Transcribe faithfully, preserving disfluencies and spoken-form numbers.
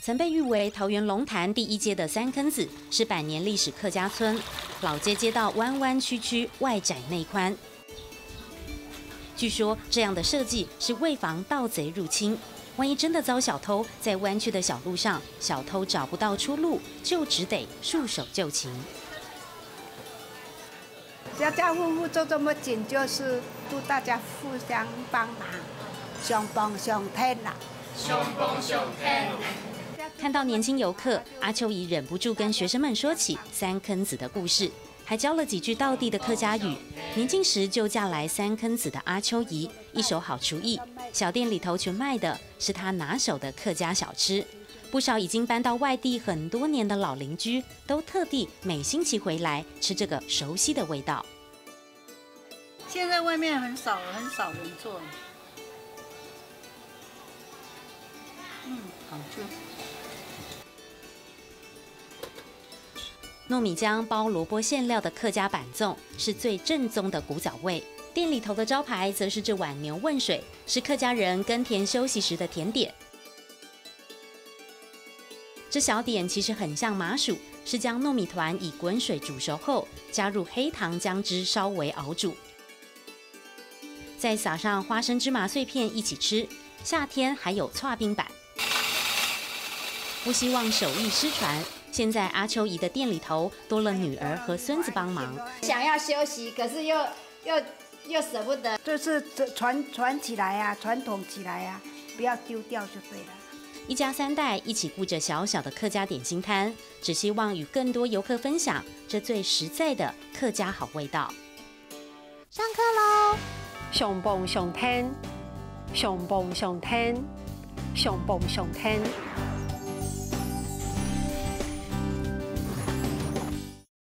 曾被誉为桃园龙潭第一街的三坑子，是百年历史客家村，老街街道弯弯曲曲，外窄内宽。据说这样的设计是为防盗贼入侵，万一真的遭小偷，在弯曲的小路上，小偷找不到出路，就只得束手就擒。家家户户做这么紧，就是祝大家互相帮忙，相帮相添啦。看到年轻游客，阿秋姨忍不住跟学生们说起三坑子的故事，还教了几句道地的客家语。年轻时就嫁来三坑子的阿秋姨，一手好厨艺，小店里头全卖的是她拿手的客家小吃。不少已经搬到外地很多年的老邻居，都特地每星期回来吃这个熟悉的味道。现在外面很少很少人做，嗯，好吃。糯米浆包萝卜馅料的客家粄粽是最正宗的古早味，店里头的招牌则是这碗牛问水，是客家人耕田休息时的甜点。这小点其实很像麻薯，是将糯米团以滚水煮熟后，加入黑糖姜汁稍微熬煮，再撒上花生芝麻碎片一起吃。夏天还有搓冰粄。不希望手艺失传，现在阿秋姨的店里头多了女儿和孙子帮忙。想要休息，可是又又又舍不得。就是传传起来啊，传统起来啊，不要丢掉就对了。一家三代一起顾着小小的客家点心摊，只希望与更多游客分享这最实在的客家好味道。上课喽！相帮相添，相帮相添，相帮相添。